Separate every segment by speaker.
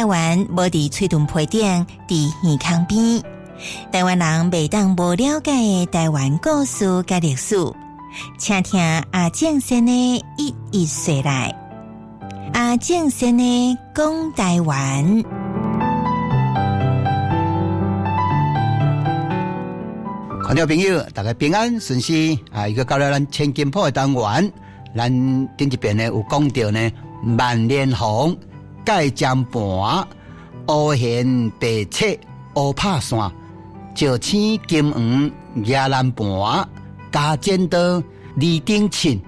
Speaker 1: 台灣無佇喙唇皮頂，佇耳孔邊。台灣人袂當無了解的台灣故事佮歷史，請聽阿正先的一一說來。阿正先的講台灣。
Speaker 2: 觀眾朋友，大家平安順遂啊！又到了咱千金鋪的單元，咱頂一遍呢有講著呢，萬年紅、蓋針盤、烏弦白切、烏拍線、石青金黃、野蘭盤、加剪刀、二丁秤、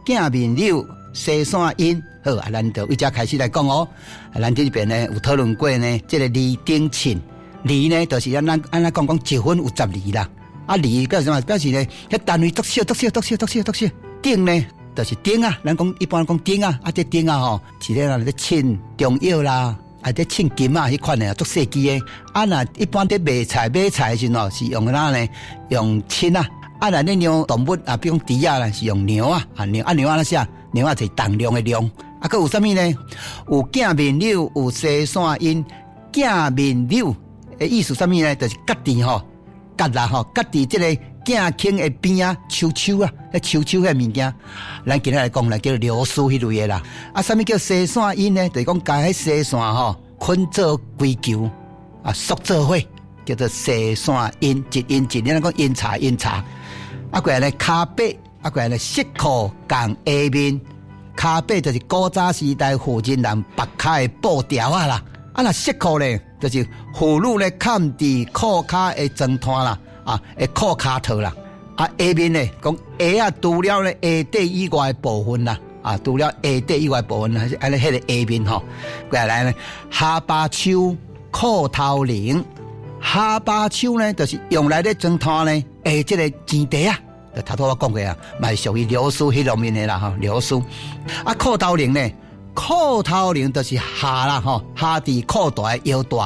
Speaker 2: 鏡面柳、西線音。好，啊，咱就對遮開始來講哦。啊，咱頂一遍呢有討論過呢，這個二丁秤，二呢就是咱咱按怎講講一分有十二啦。啊，二表示啥？表示呢，彼單位足小、足小、足小、足小、足小。鼎呢，就是鼎仔。咱講一般講鼎仔，啊，這鼎仔吼，是咧咧稱中藥啦，啊，咧稱金仔彼款的，足細支的。啊，若一般佇賣菜買菜的時陣吼，是用啥呢？用秤仔。啊，若咧量動物啊，比如講豬仔啦，是用量仔。啊，量啊量按怎寫？量仔就是重量的量。啊，閣有啥物呢？有鏡面柳，有西線音。鏡面柳的意思啥物呢？就是結佇吼。結啦吼，結佇這個鏡框的邊仔，手手啊，彼手手彼物件，咱今仔來講來叫流蘇彼類的啦。啊，啥物叫西線音呢？就是講共彼絲線吼捆做規球啊，束做伙，叫做西線音，一音一，咱講飲茶飲茶。啊，過來呢，跤伯，啊，過來呢，色褲仝鞋面，跤伯就是古早時代婦人人縛跤的布條仔啦。啊，若色褲咧，就是婦女咧崁佇褲跤的床單啦，啊，的褲跤套啦。啊，鞋面咧，講鞋仔除了咧鞋底以外的部分啦，啊，除了鞋底以外的部分，按呢彼個鞋面吼。過來咧，哈巴手褲頭鈴，哈巴手呢，就是用來咧裝攤咧，下這个錢袋仔，就頭拄我講過啊，嘛是屬於流蘇彼方面的啦吼，流蘇。啊，褲頭鈴呢？褲頭鈴就是下啦吼，下佇褲帶的腰帶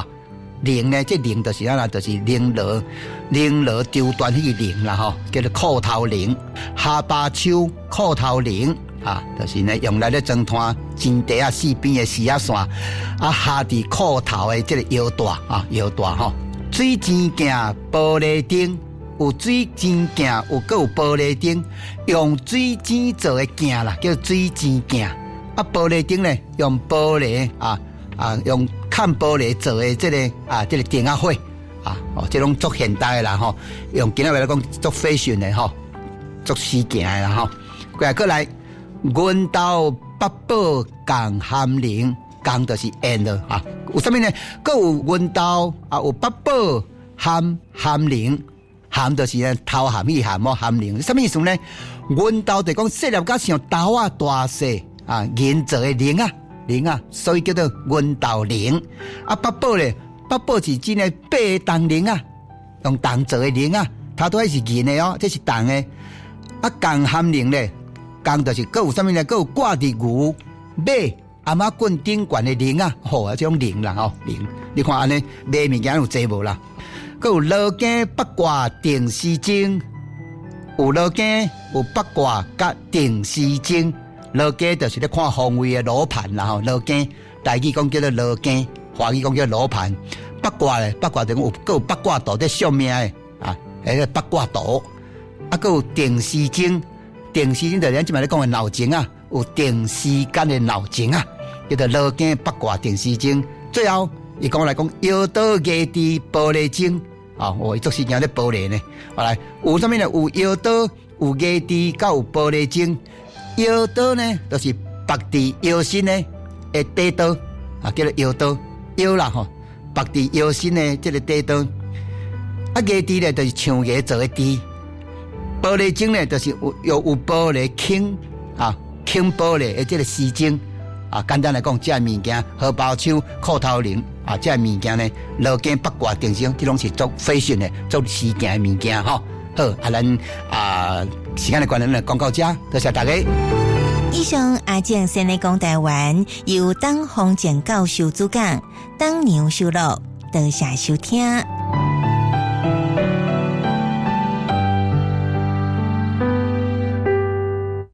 Speaker 2: 鈴呢，這鈴就是按怎，就是绫羅绫羅綢緞彼个鈴啦吼，叫做褲頭鈴。哈巴手褲頭鈴啊，就是呢用來咧裝攤錢袋仔四邊的絲仔線，啊下佇褲頭的這个腰帶啊腰帶吼。水晶鏡玻璃燈，有水晶鏡，有閣有玻璃燈，用水晶做的鏡啦，叫水晶鏡。啊，玻璃燈呢，用玻璃啊啊，用崁玻璃做的這個啊，這個燈仔火啊，哦，這攏足現代的啦吼，用今仔話來講足 fashion 的吼，足時行的啦吼。過來過來，銀豆八寶仝含靈，仝就是 and 啊，有啥物呢？閣有銀豆啊，有八寶含含靈，含就是呢頭含彼含哦，含靈，啥物意思呢？銀豆就講細粒甲像豆仔大細。啊，銀做的鈴仔，鈴仔，所以叫做銀豆鈴。啊，八寶咧，八寶是指呢八个銅鈴仔，用銅做的鈴仔，頭拄仔是銀的哦，這是銅的。啊，仝含鈴咧，仝就是閣有啥物咧？閣有掛佇牛、馬、頷仔棍頂懸的鈴仔，吼，啊，這種鈴啦，吼，鈴。你看按呢賣物件有濟無啦？閣有羅經八卦定時鐘，有羅經有八卦佮定時鐘。羅經就是咧看方位的羅盤啦吼，羅經台語講叫做羅經，華語講叫羅盤。八卦咧，八卦就講有閣有八卦圖咧算命的啊，彼個八卦圖。啊，閣有定時鐘，定時鐘就是咱這擺咧講的鬧鐘啊，有定時間的鬧鐘啊，叫做羅經八卦定時鐘。最後，伊講來講，搖刀牙豬玻璃鐘啊，哦，伊做時件咧玻璃呢。後來有啥物呢？有搖刀，有牙豬，閣有玻璃鐘。腰刀呢，就是縛佇腰身的的短刀，啊，叫做腰刀，腰啦吼，縛佇腰身的這个短刀。啊，牙豬呢，就是象牙做的豬。玻璃鐘呢，就是有有玻璃輕啊，輕玻璃的這个時鐘。啊，簡單來講，這个物件荷包手、褲頭鈴啊，這个物件呢，羅經八卦定時鐘，這攏是足 fashion 的、足時行的物件吼。好，啊，咱啊，時間的關係，咱就講到這，多謝大家。
Speaker 1: 以上阿正先的講台灣，由董宏正教授主講，董娘收錄，多謝收聽。